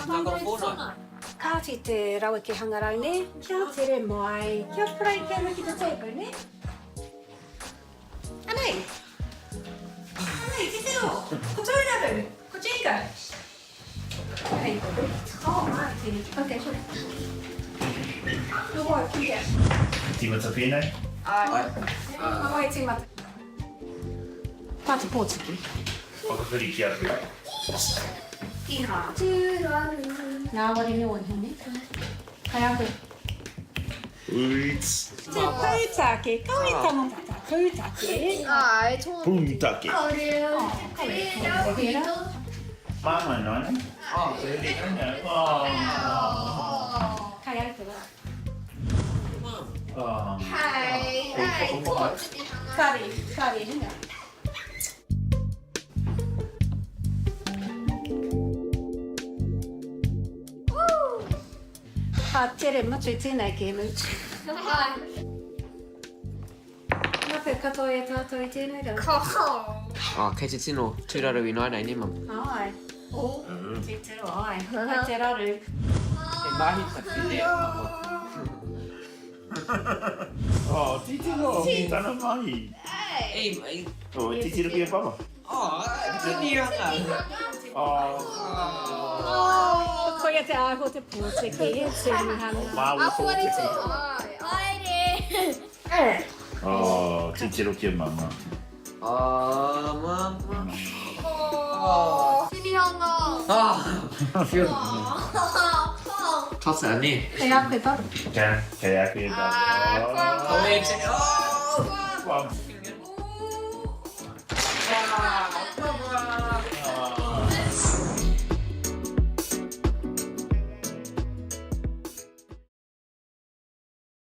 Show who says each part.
Speaker 1: Tākaro whānau.
Speaker 2: Kāti te raweke hangarau, nē? Kia tere mai, kia break and look at the table, nē? Anei! Anei, titiro! Ko Tūraru! Ko Jenga! Hei. Oh, ai, tēnei. Okay, sorry. No wai, ki hea?
Speaker 3: Tīmata pēnei?
Speaker 2: Āe. Mā wai e tīmata? Mā te pōtiki.
Speaker 3: Whakawhiri ki a koe.
Speaker 2: Iha. Tūraru. Ngāwari noa iho, nē? Kai a koe.
Speaker 3: Uits.
Speaker 2: Te pūtake, kawe tangata pūtake.
Speaker 4: Āe, tō.
Speaker 3: Pūtake.
Speaker 4: Kore,
Speaker 2: Pērā.
Speaker 3: Māmā nāna. Oh. Oh.
Speaker 2: Kai a koe.
Speaker 3: Oh.
Speaker 4: Hei, hei, tō tinihanga.
Speaker 2: Kare, kare hinga. Ka tere mutu tēnei kēmu. Mate katoa i a tātou i tēnei rā.
Speaker 1: Oh, kei te tino tūraru ināianei, nē, Mum?
Speaker 2: Āe. Oh, titiro, āe. Kei te raru.
Speaker 1: He mahi ta te maha.
Speaker 3: Oh, titiro, ki tana mahi.
Speaker 1: Ei, ei.
Speaker 3: Oh, titiro ki a Papa.
Speaker 1: Oh, tinihanga.
Speaker 3: Oh.
Speaker 2: Oh, koia te āhua o te pōtiki, e tinihanga.
Speaker 3: Māui pōtiki.
Speaker 4: Haere.
Speaker 3: Oh, titiro ki a Mama.
Speaker 1: Oh, Mama.
Speaker 4: Oh. Tinihanga.
Speaker 1: Oh, phew. Tata, nē.
Speaker 2: Kei a koe, Bub.
Speaker 3: Kei a koe, Bub.
Speaker 1: Oh, oh.